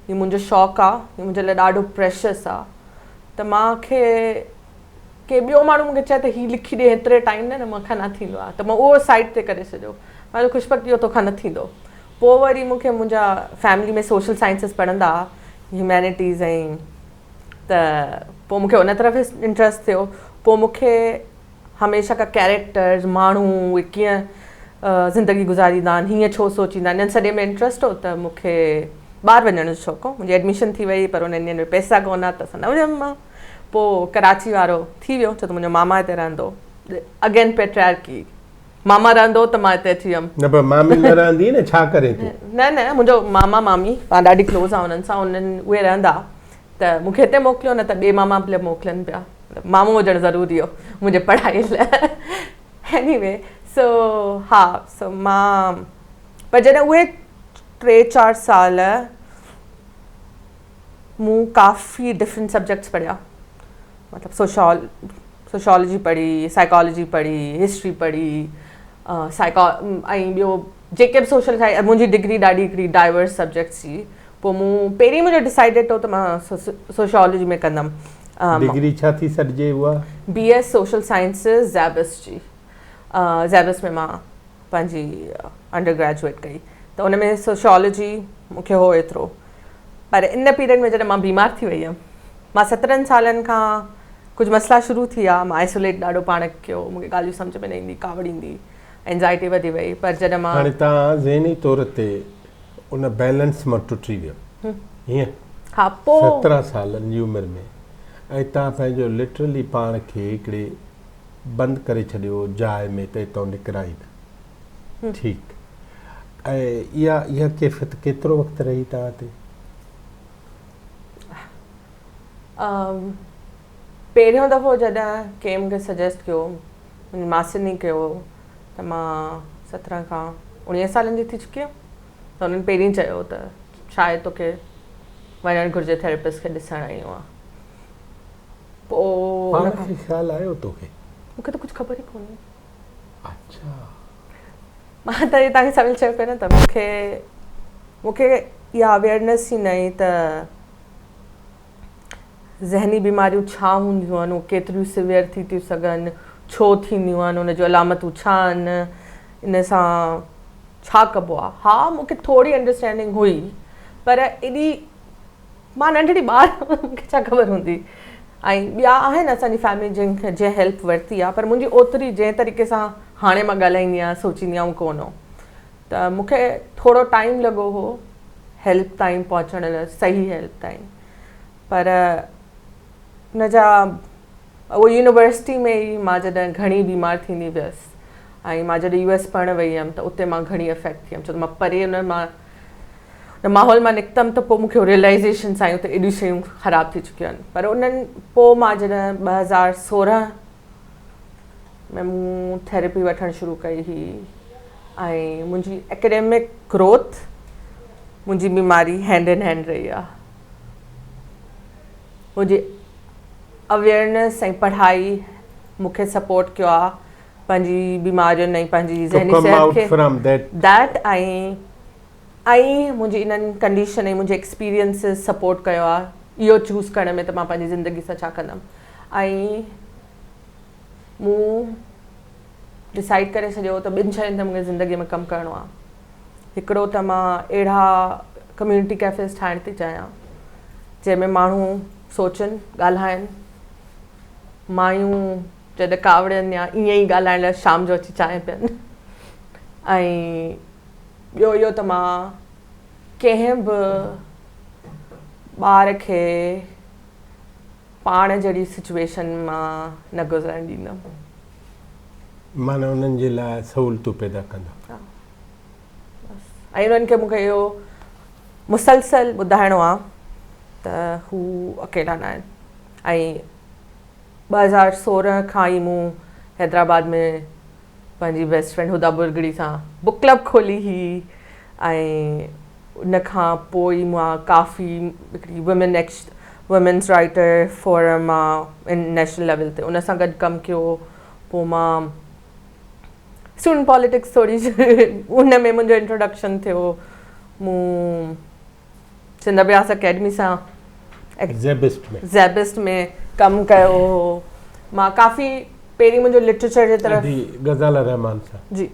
هي منهنجو شوق آ هي منهنجي لاء ڏاڍو پريشس آ ته مان کي ڪي ٻيو ماڻهو مونکي چئي ته هي لکي ڏي هيتري ٽائيم ۾ نه مون کان نه ٿيندو آ ته مان اهو سائيڊ تي ڪري ڇڏيو مان چيو خوشبخت اهو توکان نه ٿيندو پوء وري مونکي منهنجا فيملي ۾ سوشل سائنسز پڙهندا ها هيومينٽيز ۽ ته پوء مونکي ان طرف انٽرسٽ ٿيو پوء مونکي هميشه کان ڪيريڪٽرز، ماڻهو، اهي ڪيئن زندگي گذاريندا آهن، هيئن ڇو سوچيندا آهن، انهن سڄي ۾ انٽرسٽ هو ته مون کي ٻاهر وڃڻ جو شوق هو. منهنجي ايڊميشن ٿي وئي پر انهن ڏينهن ۾ پئسا ڪونه ها ته اسان نه ويم مان. پوء ڪراچي وارو ٿي ويو ڇو ته منهنجو ماما هتي رهندو هو. اگين پيٽريارڪي ماما رهندو هو ته مان هتي اچي ويم. نه پر مامي نه رهندي نه ڇا ڪرين تون؟ نه نه منهنجو ماما مامي مان ڏاڍي ڪلوز آهيان انهن سان انهن اهي رهندا ها ته مون کي هتي موڪليو نه ته ٻئي ماما به موڪلين پيا. مامو هجڻ ضروري هو منهنجي پڙهائي لاء ايني وي سو ها سو مان پر جڏهن اهي ٽي چار سال مون ڪافي ڊفرنٽ سبجيڪٽس پڙهيا مطلب سوشال سوشالوجي پڙهي سائيڪالوجي پڙهي هسٽري پڙهي سائيڪا ۽ ٻيو جيڪي به سوشل سائنس منهنجي ڊگري ڏاڍي هڪڙي ڊائيورس سبجيڪٽس جي پوء مون پهرين منهنجو ڊسائيڊيڊ هو ته مان سوشيالوجي ۾ ڪندم. ڊگري ڇا ٿي سڏجي اها؟ بي ايس سوشل سائنسز زيبس جي زيبس ۾ مان پنهنجي انڊر گريجوئيٽ ڪئي ته ان ۾ سوشيالوجي مون کي هو ايترو پر ان پيريڊ ۾ جڏهن مان بيمار ٿي وئي هيم مان سترهن سالن کان ڪجهه مسئلا شروع ٿي ويا مان آئسوليٽ ڏاڍو پاڻ ڪيو مون کي ڳالهيون سمجهه ۾ نه ايندي ڪاوڙ ايندي اينزائٽي وڌي وئي پر جڏهن مان هاڻي توهان ذهني طور تي ان بيلنس مان ٽٽي ويو هيئن ها پو 17 سالن جي عمر ۾ ۽ توهان پنهنجو لٽرلي پاڻ کي هڪڙي بند ڪري ڇڏيو جاء ۾ ته اتان نڪران ئي نه ٺيڪ ۽ اها اها ڪيفيت ڪيترو وقت رهي توهان تي؟ پهريون دفعو جڏهن ڪنهن مونکي سجيسٽ ڪيو منهنجي ماسين ئي ڪيو ته مان 17 کان 19 سالن جي ٿي چڪي هيم ته انهن پهرين چيو ته شايد توکي وڃڻ گهرجي ٿيراپسٽ کي ڏسڻ ۽ اها پوء پاڻ کي خيال آيو توکي؟ مونکي ته ڪجهه خبر ئي ڪونهي. اڇا. مان ته توهان کي سويل چيو پيو نه ته مونکي مونکي اها اويئرنيس ئي نه هئي ته ذهني بيماريون ڇا هونديون آهن، اهي ڪيتريون سيويئر ٿي ٿيون سگهن، ڇو ٿينديون آهن، ان جون علامتون ڇا آهن، ان سان ڇا ڪبو آهي. ها مون کي ٿوري انڊرسٽينڊنگ هئي پر ايڏي مان ننڍڙي ٻار هيم مون کي ڇا خبر هوندي ۽ ٻيا آهن اسان جي فيملي جن کي جنهن هيلپ ورتي آهي پر منهنجي اوتري جنهن طريقي سان هاڻي مان ڳالهائيندي آهيان سوچيندي آهيان اهو ڪونه هو ته مون کي ٿورو ٽائيم لڳو هو هيلپ تائين پهچڻ لاء صحيح هيلپ تائين پر ان جا اهو يونيورسٽي ۾ ئي مان جڏهن گهڻي بيمار ٿيندي ويس ۽ مان جڏهن يو ايس پڙهڻ وئي هيم ته اتي مان گهڻي افيڪٽ ٿي ويم ڇو ته مان پري ان مان ان ماحول مان نڪتم ته پوء مون کي ريئلائزيشنس آيون ته ايڏيون شيون خراب ٿي چڪيون آهن پر انهن پوء مان جڏهن 2016 ۾ مون ٿيراپي وٺڻ شروع ڪئي هئي ۽ منهنجي اڪيڊمڪ گروٿ منهنجي بيماري هينڊ ان هينڊ رهي آهي منهنجي اويئرنيس ۽ پڙهائي مون کي سپورٽ ڪيو آهي پنهنجي بيمارين ۽ پنهنجي ذهني صحت کي that ۽ ۽ منهنجي انهن ڪنڊيشن ۽ منهنجي ايڪسپيرينسز سپورٽ ڪيو آهي اهو چوز ڪرڻ ۾ ته مان پنهنجي زندگي سان ڇا ڪندم ۽ مون ڊسائيڊ ڪري ڇڏيو ته ٻن شين تي مونکي زندگي ۾ ڪم ڪرڻو آهي هڪڙو ته مان اهڙا ڪميونٽي ڪيفيز ٺاهڻ ٿي چاهيان جنهن ۾ ماڻهو سوچن ڳالهائن مايون جڏهن ڪاوڙين يا ائين ئي ڳالهائڻ لاء شام جو اچي چانهه پين ۽ ٻيو اهو ته مان ڪنهن به ٻار کي پاڻ جهڙي سچويشن مان نه گذرڻ ڏيندم. معنيٰ انهن جي لاء سهولتون پيدا ڪندا. ها بس ۽ انهن کي مون کي اهو مسلسل ٻڌائڻو آ ته هو اڪيلا نه آهن ۽ 2016 کان ئي مون حيدرآباد ۾ پنهنجي بيسٽ فرينڊ هديٰ برگڙي سان بڪ ڪلب کولي هئي ۽ ان کان پوء ئي مان ڪافي هڪڙي women X women's writer forum آ نيشنل ليول تي ان سان گڏ ڪم ڪيو. پوء مان اسٽوڊنٽ پاليٽڪس ٿوري ان ۾ منهنجو انٽروڊڪشن ٿيو. مون سنڌ اڀياس اڪيڊمي سان زيبسٽ ۾ زيبسٽ ۾ ڪم ڪيو هو. مان ڪافي پهرين منهنجو لٽريچر جي طرف ادي غزاله رحمان سان. جي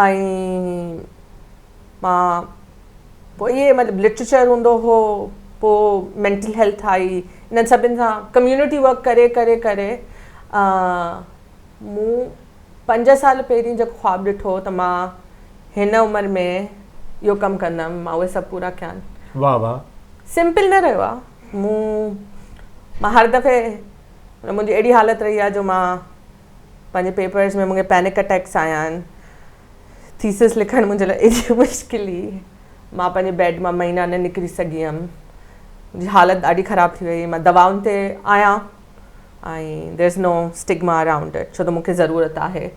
۽ مان پوء اهي مطلب لٽريچر هوندو هو پوء مينٽل هيلٿ آئي انهن سڀن سان ڪميونٽي ورڪ ڪري ڪري ڪري مون پنج سال پهرين جيڪو خواب ڏٺو ته مان هن عمر ۾ اهو ڪم ڪندم مان اهي سڀ پورا ڪيا آهن. واه واه. سمپل نه رهيو آهي مون مان هر دفعي منهنجي اهڙي حالت رهي آهي جو مان پنهنجي پيپرز ۾ مونکي پينڪ اٽيڪس آيا آهن ٿيسس لکڻ منهنجي لاء ايڏي مشڪل هئي مان پنهنجي بيڊ مان مهينا نه نڪري سگهي هيم منهنجي حالت ڏاڍي خراب ٿي وئي مان دوائن تي آهيان ۽ there is no stigma around it ڇو ته مونکي ضرورت آهي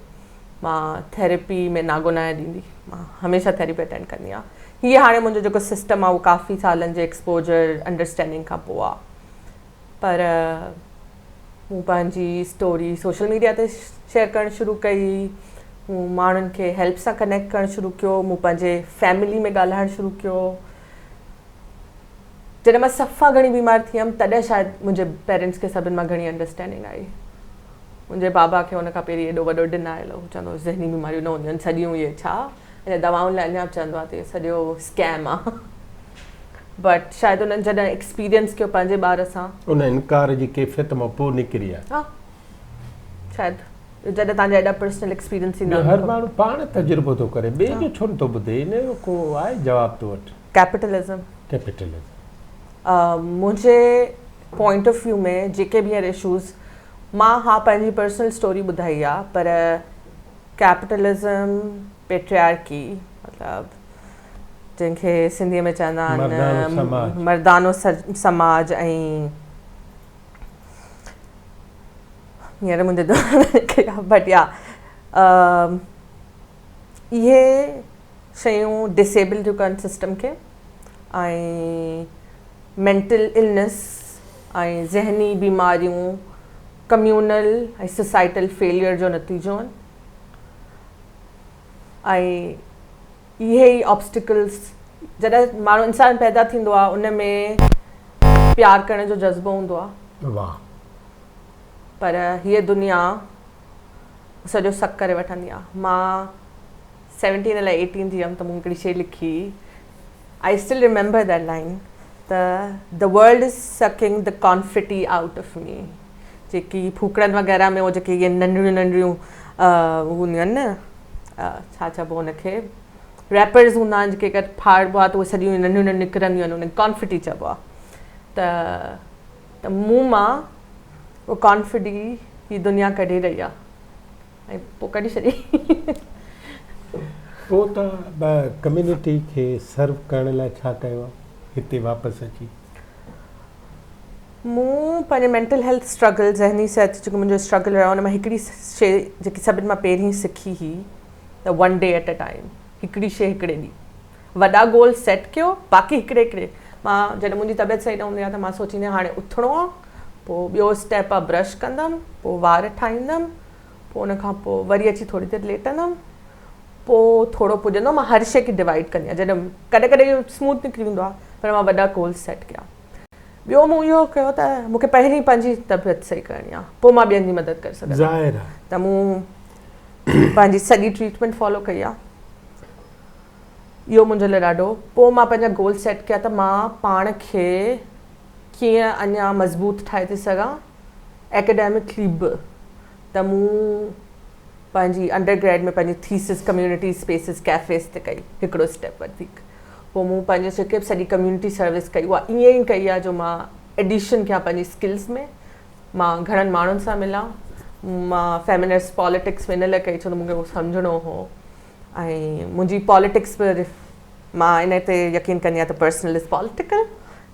مان ٿيراپي ۾ ناغو ناهيان ڏيندي مان هميشه ٿيراپي اٽينڊ ڪندي آهيان هي هاڻي منهنجو جيڪو سسٽم آهي اهو ڪافي سالن جي ايڪسپوجر انڊرسٽينڊنگ کان پوء آهي پر مون پنهنجي اسٽوري سوشل ميڊيا تي شيئر ڪرڻ شروع ڪئي مون ماڻهن کي هيلپ سان ڪنيڪٽ ڪرڻ شروع ڪيو مون پنهنجي فيملي ۾ ڳالهائڻ شروع ڪيو جڏهن مان صفا گهڻي بيمار ٿي هيم تڏهن شايد منهنجي پيرنٽس کي سڀن مان گهڻي انڊرسٽينڊنگ آئي منهنجي بابا کي ان کان پهرين ايڏو وڏو ڊنائل هو چوندو هو ذهني بيماريون نه هونديون آهن سڄيون اهي ڇا اڃا دوائن لاء اڃا به چوندو آهي ته اهو سڄو اسڪيم آهي بٽ شايد انهن جڏهن ايڪسپيرينس ڪيو پنهنجي ٻار سان. ان انڪار جي ڪيفيت مان پوء نڪري آيا. ها شايد جڏهن توهان جا ايڏا پرسنل ايڪسپيرينس ٿيندا آهن. هر ماڻهو پاڻ تجربو ٿو ڪري ٻئي جو ڇو نٿو ٻڌي ان جو ڪو آهي جواب تو وٽ؟ ڪيپيٽلزم. ڪيپيٽلزم. منهنجي پوائنٽ آف ويو ۾ جيڪي به هينئر اشوز مان ها پنهنجي پرسنل اسٽوري ٻڌائي آ پر ڪيپيٽلزم پيٽريارڪي مطلب جنهن کي سنڌيء ۾ چوندا آهن مردانو سماج ۽ هينئر منهنجي دماغ ۾ نڪري ويو بٽ يا اهي شيون ڊسيبل ٿيون ڪن سسٽم کي ۽ مينٽل النس ۽ ذهني بيماريون ڪميونل ۽ سوسائٽل فيليئر جو نتيجو آهن ۽ اهي ئي آبسٽيڪلس جڏهن ماڻهو انسان پيدا ٿيندو آهي ان ۾ پيار ڪرڻ جو جذبو هوندو آهي. واهه. پر هيء دنيا سڄو سڪ ڪري وٺندي آهي. مان سيونٽين الائي ايٽين جي هيم ته مون هڪڙي شيء لکي I still remember that line ته the world is sucking the confetti out of me جيڪي ڦوڪڻن وغيره ۾ هو جيڪي اهي ننڍڙيون ننڍڙيون هونديون آهن نه ڇا چئبو ان کي ريپرز هوندا آهن جيڪي اگر ڦاڙبو آهي ته اهي سڄيون ننڍيون ننڍيون نڪرنديون آهن ان کي ڪانفيٽي چئبو آهي ته ته مون مان اهو ڪانفيٽي هي دنيا ڪڍي رهي آهي ۽ پوء ڪڍي ڇڏي. پوء تو ڪميونٽي کي سرو ڪرڻ لاء ڇا ڪيو آهي هتي واپس اچي؟ مون پنهنجي مينٽل هيلٿ اسٽرگل، ذهني صحت جو جيڪو منهنجو اسٽرگل رهيو ان مان هڪڙي شيء جيڪي سڀن مان پهرين سکي هئي ته one day at a time هڪڙي شيء هڪڙي ڏينهن وڏا گول سيٽ ڪيو باقي هڪڙي هڪڙي مان جڏهن منهنجي طبيعت صحيح نه هوندي آهي ته مان سوچيندي آهيان هاڻي اٿڻو آهي پوء ٻيو اسٽيپ آهي برش ڪندم پوء وار ٺاهيندم پوء ان کان پوء وري اچي ٿوري دير ليٽندم پوء ٿورو پڄندو مان هر شيء کي ڊوائيڊ ڪندي آهيان جڏهن ڪڏهن ڪڏهن اهو اسموٿ نڪري ويندو آهي پر مان وڏا گولز سيٽ ڪيا ٻيو مون اهو ڪيو ته مون کي پهرين پنهنجي طبيعت صحيح ڪرڻي آهي پوء مان ٻين جي مدد ڪري سگهندم ظاهر آهي ته مون پنهنجي سڄي ٽريٽمينٽ فالو ڪئي آهي اهو منهنجي لاء ڏاڍو پوء مان پنهنجا گول سيٽ ڪيا ته مان پاڻ کي ڪيئن اڃا مضبوط ٺاهي ٿي سگهان اڪيڊمڪلي به ته مون پنهنجي انڊر گريڊ ۾ پنهنجي ٿيسز ڪميونٽي اسپيسز ڪيفيز تي ڪئي هڪڙو اسٽيپ وڌيڪ پوء مون پنهنجي جيڪي به سڄي ڪميونٽي سروس ڪئي اها ائين ئي ڪئي آهي جو مان ايڊيشن ڪيان پنهنجي اسڪلز ۾ مان گهڻن ماڻهن سان ملان مان فيمنسٽ پاليٽڪس ۾ ان لاء ڪئي ڇو ته مون کي اهو سمجهڻو هو ۽ منهنجي پاليٽڪس به مان ان تي يقين ڪندي آهيان ته personal is political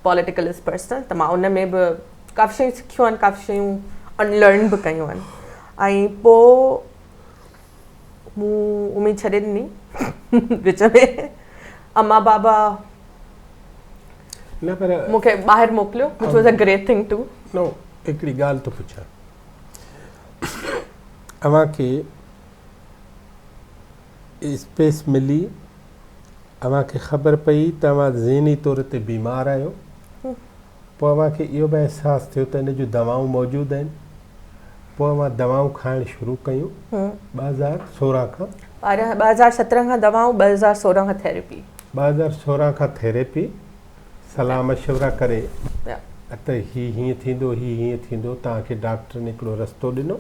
political is personal ته مان ان ۾ به ڪافي شيون سکيون آهن ڪافي شيون انلرن به ڪيون آهن ۽ پوء مون اميد ڇڏي ڏني وچ ۾ اما بابا نه پر مون کي ٻاهر موڪليو which was a great thing too. No هڪڙي ڳالهه ٿو پڇان اوهان کي اسپيس ملي اوهان کي خبر پئي ته اوهان ذهني طور تي بيمار آهيو پوء اوهان کي اهو به احساس ٿيو ته ان جون دوائون موجود آهن پوء اوهان دوائون کائڻ شروع ڪيون 2016 کان. 2017 کان دوائون 2016 کان ٿيريپي. 2016 کان ٿيريپي، صلاح مشورا ڪري ته هي هيئن ٿيندو هي هيئن ٿيندو توهان کي ڊاڪٽرن هڪڙو رستو ڏنو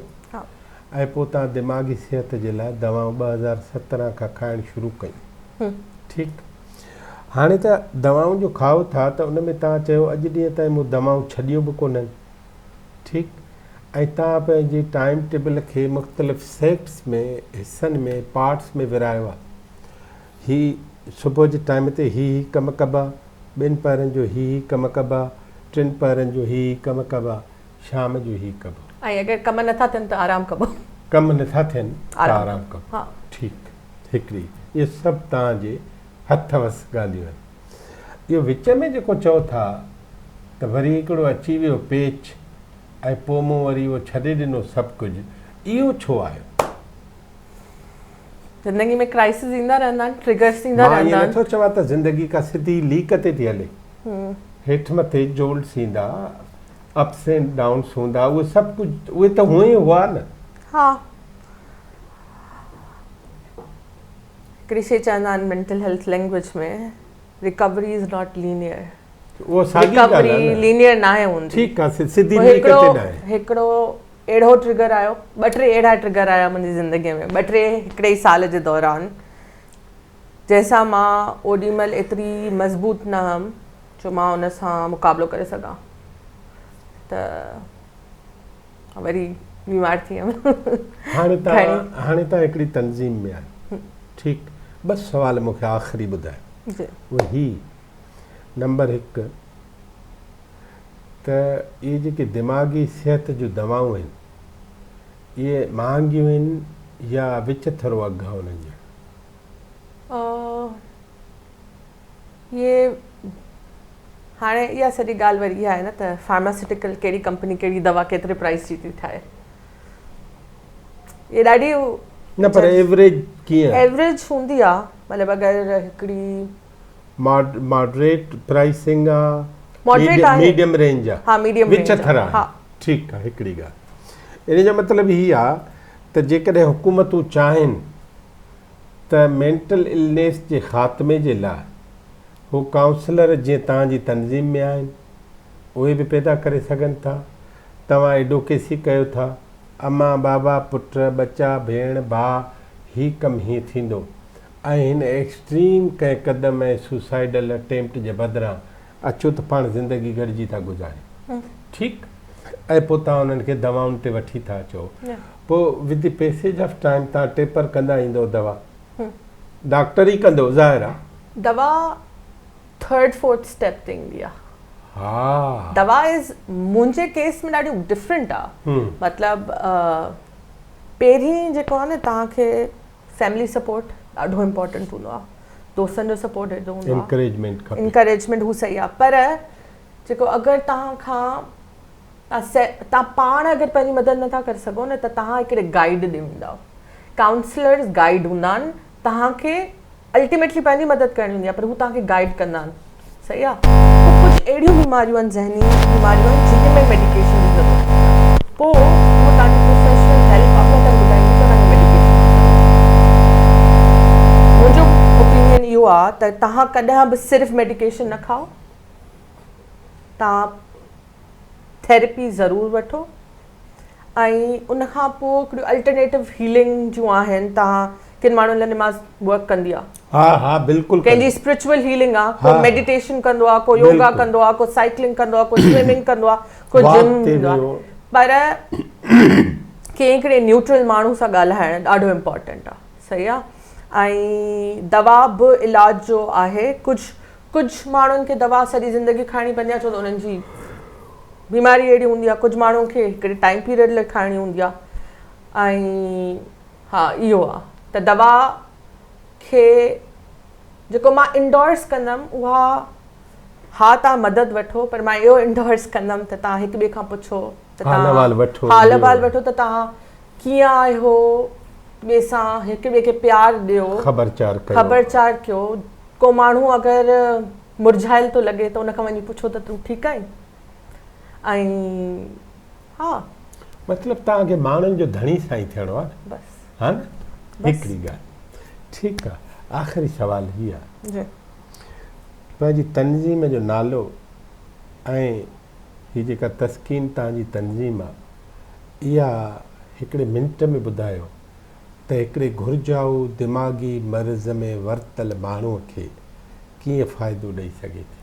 ۽ پوء توهان دماغي صحت جي لاء دوائون 2017 کان کائڻ شروع ڪيون ٺيڪ هاڻي ته دوائون جو کائو ٿا ته ان ۾ توهان چيو اڄ ڏينهن تائين مون دوائون ڇڏيون به ڪونهن ٺيڪ ۽ توهان پنهنجي ٽائيم ٽيبل کي مختلف سيٽس ۾ حصن ۾ پارٽس ۾ ورهايو آهي. هي صبح جي ٽائيم تي هي هي ڪم ڪبا، ٻن پهرن جو هي هي ڪم ڪبا، ٽن پهرن جو هي هي ڪم ڪبا، شام جو هي ڪبو. ۽ اگر ڪم نٿا ٿين ته آرام ڪبو. ڪم نٿا ٿين ته آرام ڪبو. ٺيڪ هڪڙي اهي سڀ توهان جي هٿ وس ڳالهيون آهن. اهو وچ ۾ جيڪو چئو ٿا ته وري هڪڙو اچي ويو پيچ ۽ پوء مون وري اهو ڇڏي ڏنو سڀ ڪجهه، اهو ڇو آيو؟ زندگي ۾ ڪرائسز ايندا رهندا آهن، ٽرگرس ايندا مان ائين رهندا آهن. نٿو چوان ته زندگي ڪا سڌي ليڪ تي ٿي هلي، هيٺ مٿي جولٽس ايندا، اپس اينڊ ڊائونس هوندا، اهي سڀ ڪجهه اهي ته هونئن ئي هئا نه. ها. هڪڙي شيء چوندا آهن mental health language ۾ recovery is not linear. اهو ساڳي ڳالهه آهي نه. ريڪوري لينيئر ناهي هوندي. ٺيڪ آهي سڌي ليڪ تي ناهي. هڪڙو اهڙو ٽرگر آيو ٻه ٽي اهڙا ٽرگر آيا منهنجي زندگي ۾ ٻه ٽي هڪڙي ئي سال جي دوران جنهن سان مان اوڏي مهل ايتري مضبوط نه هئم جو مان ان سان مقابلو ڪري سگهان ته وري بيمار ٿي ويم. هاڻي توهان هاڻي توهان هڪڙي تنظيم ۾ آهيو ٺيڪ ٻه سوال مون کي آخري ٻڌايو اهي هي نمبر هڪ ته اهي جيڪي دماغي صحت جون دوائون آهن اهي مهانگيون آهن يا وچ ٿرو اگهه آهي انهن جو؟ اهي هاڻي اها سڄي ڳالهه وري اها آهي نه ته فارماسيوٽيڪل ڪهڙي ڪمپني ڪهڙي دوا ڪيتري پرائس جي ٿي ٺاهي اهي ڏاڍي نه پر ايوريج ڪيئن ايوريج هوندي آهي مطلب اگر هڪڙي ماڊريٽ پرائسنگ آ ماڊريٽ آهي ميڊيم رينج آ ها ميڊيم وچ ٿر آهي ٺيڪ آ هڪڙي ڳالهه ان جو مطلب هي آ ته جيڪڏهن حڪومتون چاهين ته مينٽل النيس جي خاتمي جي لاء هو ڪائونسلر جيئن توهان جي تنظيم ۾ آهن اهي به پيدا ڪري سگهن ٿا توهان ايڊوڪيسي ڪيو ٿا امان بابا پٽ ٻچا ڀيڻ ڀاء هي ڪم هيئن ٿيندو ۽ هن ايڪسٽريم ڪنهن قدم ۽ سوسائيڊل اٽيمپٽ جي بدران اچو ته پاڻ زندگي گڏجي ٿا گذاريون ٺيڪ ۽ پوء توهان انهن کي دوائن تي وٺي ٿا اچو پوء with the passage of time توهان ٽيپر ڪندا ايندؤ دوا ڊاڪٽر ئي ڪندو ظاهر آ. دوا ٿرڊ فورٿ اسٽيپ تي ايندي آ. ها. دوا از منهنجي ڪيس ۾ ڏاڍي ڊفرنٽ آ مطلب پهرين جيڪو آ نه توهان کي فيملي سپورٽ ڏاڍو امپورٽنٽ هوندو آ دوستن جو سپورٽ ايڏو هوندو آ انڪريجمينٽ کپي انڪريجمينٽ هو صحيح آ پر جيڪو اگر توهان کان توهان پاڻ اگر پنهنجي مدد نٿا ڪري سگهو نه ته توهان هڪڙي گائيڊ ڏي ويندؤ ڪائونسلرز گائيڊ هوندا آهن توهان کي الٽيميٽلي پنهنجي مدد ڪرڻي هوندي آهي پر هو توهان کي گائيڊ ڪندا آهن صحيح آهي پوء ڪجهه اهڙيون بيماريون آهن ذهني بيماريون آهن جن ۾ ميڊيڪيشن جي ضرورت هوندي آهي پوء اهو توهان جي پروفيشنل هيلپ آهي اها توهان کي ٻڌائيندي ته توهان کي ميڊيڪيشن جي ضرورت آهي منهنجو اوپينين اهو آهي ته توهان ڪڏهن به صرف ميڊيڪيشن نه کائو توهان ٿيرپي ضرور وٺو ۽ ان کان پوء هڪڙيون الٽرنيٽو هيلنگ جون آهن توهان ڪن ماڻهن لاء نماز ورڪ ڪندي آ ها ها بلڪل ڪنهن جي اسپرچوئل هيلنگ آ ڪو ميڊيٽيشن ڪندو آ ڪو يوگا ڪندو آ ڪو سائيڪلنگ ڪندو آ ڪو سوئمنگ ڪندو آ ڪو جم ويندو آ پر ڪنهن هڪڙي نيوٽرل ماڻهو سان ڳالهائڻ ڏاڍو امپورٽنٽ آ صحيح آ ۽ دوا به علاج جو آهي ڪجهه ڪجهه ماڻهن کي دوا سڄي زندگي کائڻي پوندي آهي ڇو ته انهن جي بيماري اهڙي هوندي آهي ڪجهه ماڻهن کي هڪڙي ٽائيم پيريڊ لاء کائڻي هوندي آهي ۽ ها اهو آهي ته دوا کي جيڪو مان انڊورس ڪندم اها ها توهان مدد وٺو پر مان اهو انڊورس ڪندم ته توهان هڪ ٻئي کان پڇو ته حال احوال وٺو حال احوال وٺو ته توهان ڪيئن آهيو ٻئي سان هڪ ٻئي کي پيار ڏيو خبر چار ڪيو خبر چار ڪيو ڪو ماڻهو اگر مرجهايل ٿو لڳي ته ان کان وڃي پڇو ته تون ٺيڪ آهين ۽ ها. مطلب توهان کي ماڻهن جو ڌڻي سائين ٿيڻو آهي نه. بس. ها نه هڪڙي ڳالهه ٺيڪ آهي آخري سوال هي آهي. جي. پنهنجي تنظيم جو نالو ۽ هي جيڪا تسڪين توهان جي تنظيم آهي اها هڪڙي منٽ ۾ ٻڌايو ته هڪڙي گهرجائو دماغي مرض ۾ ورتل ماڻهوء کي ڪيئن فائدو ڏئي سگهي ٿي؟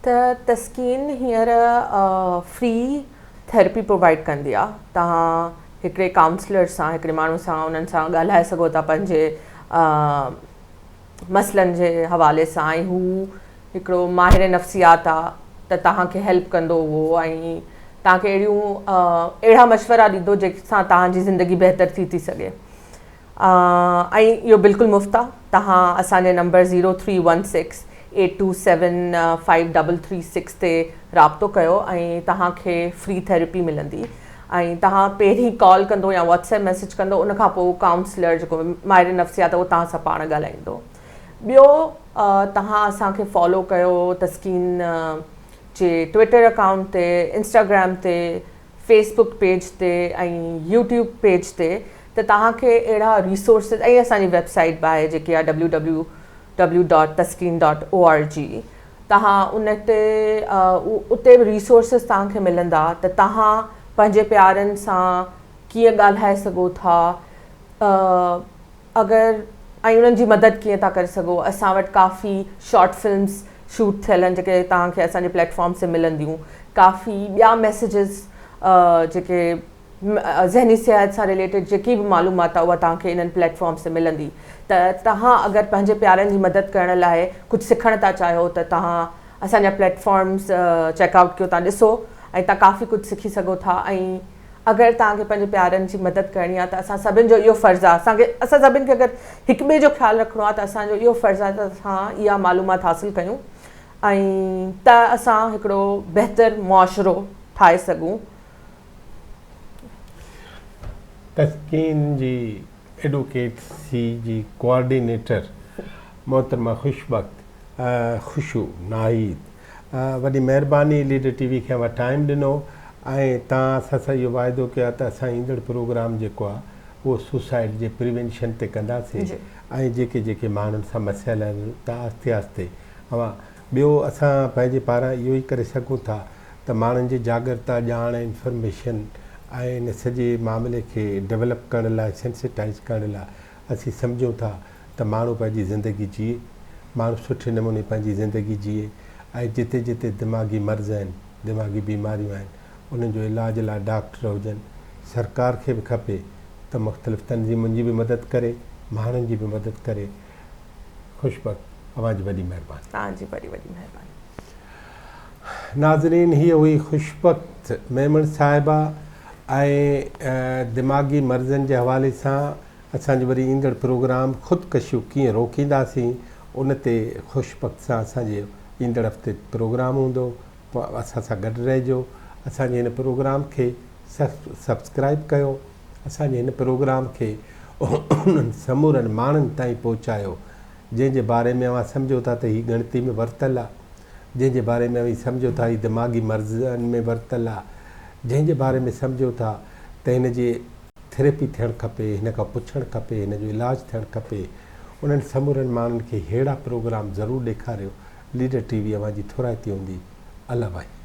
ته تسڪين هينئر فري ٿيراپي پرووائيڊ ڪندي آ. توهان هڪڙي ڪائونسلر سان، هڪڙي ماڻهو سان انهن سان ڳالهائي سگهو ٿا پنهنجي مسئلن جي حوالي سان ۽ هو هڪڙو ماهر نفسيات آ ته توهان کي هيلپ ڪندو اهو ۽ توهان کي اهڙيون اهڙا مشورا ڏيندو جنهن سان توهان جي زندگي بهتر ٿي ٿي سگهي ۽ اهو بلڪل مفت آ توهان اسان جي number zero three one six eight two seven five double three six تي رابطو ڪيو ۽ توهان کي فري ٿيراپي ملندي ۽ توهان پهرين ڪال ڪندو يا واٽس ايپ ميسيج ڪندو ان کان پوء ڪائونسلر جيڪو ماهر نفسيات اهو توهان سان پاڻ ڳالهائيندو ٻيو توهان اسان کي فالو ڪيو تسڪين جي ٽوئٽر اڪائونٽ تي انسٽاگرام تي فيس بڪ پيج تي ۽ يوٽيوب پيج تي ته توهان کي اهڙا ريسورسز ۽ اسان جي ويب سائيٽ به آهي جيڪي آهي W W W dot Taskeen dot O R G توهان ان تي اتي به ريسورسز توهان کي ملندا ته توهان پنهنجي پيارن سان ڪيئن ڳالهائي سگهو ٿا اگر ۽ انهن جي مدد ڪيئن ٿا ڪري سگهو اسان وٽ ڪافي شارٽ فلمز شوٽ ٿيل آهن جيڪي توهان کي اسان جي پليٽ فارمز تي ملنديون ڪافي ٻيا ميسيجز جيڪي ذهني صحت سان رليٽيڊ جيڪي به معلومات آهي اها توهان کي انهن پليٽ فارمز تي ملندي ته توهان اگر پنهنجي پيارن جي مدد ڪرڻ لاء ڪجهه سکڻ ٿا چاهيو ته توهان اسان جا پليٽ فارمز چيڪ آئوٽ ڪيو توهان ڏسو ۽ توهان ڪافي ڪجهه سکي سگهو ٿا ۽ اگر توهان کي پنهنجي پيارن جي مدد ڪرڻي آهي ته اسان سڀن جو اهو فرض آهي اسان کي اسان سڀن کي اگر هڪ ٻئي جو خيال رکڻو آهي ته اسان جو اهو فرض آهي ته اسان اها معلومات حاصل ڪيون ۽ ته اسان هڪڙو بهتر معاشرو ٺاهي سگهون. تسڪين جي ايڊوڪيٽ سي جي ڪوآرڊينيٽر محترمه خوش بخت خوشو ناهيد وڏي مهرباني ليڊر ٽي وي کي اوهان ٽائيم ڏنو ۽ توهان اسان سان اهو واعدو ڪيو آهي ته اسان ايندڙ پروگرام جيڪو آهي اهو سوسائيڊ جي پريوينشن تي ڪنداسين ۽ جيڪي جيڪي ماڻهن سان مسئلا آهن ته آهستي آهستي اوهان ٻيو اسان پنهنجي پاران اهو ئي ڪري سگهون ٿا ته ماڻهن جي جاڳرتا ڄاڻ انفارميشن ۽ ان سڄي معاملي کي ڊولپ ڪرڻ لاء سينسيٽائيز ڪرڻ لاء اسين سمجهون ٿا ته ماڻهو پنهنجي زندگي جيئي، ماڻهو سٺي نموني پنهنجي زندگي جيئي ۽ جتي جتي دماغي مرض آهن، دماغي بيماريون آهن، انهن جو علاج لاء ڊاڪٽر هجن، سرڪار کي به کپي ته مختلف تنظيمن جي به مدد ڪري، ماڻهن جي به مدد ڪري. خوش بخت اوهان جي وڏي مهرباني. توهان جي وڏي وڏي مهرباني. ناظرين هيء هئي خوش بخت ميمڻ صاحبه ۽ دماغي مرضن جي حوالي سان اسان جو وري ايندڙ پروگرام خودڪشيون ڪيئن روڪينداسين ان تي خوش بخت سان اسان جي ايندڙ هفتي پروگرام هوندو اسان سان گڏ رهجو اسان جي هن پروگرام کي سبسڪرائب ڪيو اسان جي هن پروگرام کي انهن سمورن ماڻهن تائين پهچايو جنهن جي باري ۾ اوهان سمجهو ٿا ته هي ڳڻتي ۾ ورتل آ جنهن جي باري ۾ اوهين سمجهو ٿا هي دماغي مرضن ۾ ورتل آ جنهن جي باري ۾ سمجهو ٿا ته هن جي ٿيراپي ٿيڻ کپي، هن کان پڇڻ کپي، هن جو علاج ٿيڻ کپي، انهن سمورن ماڻهن کي ههڙا پروگرام ضرور ڏيکاريو، ليڊر ٽي وي اوهان جي ٿورائتي هوندي. الله واهي.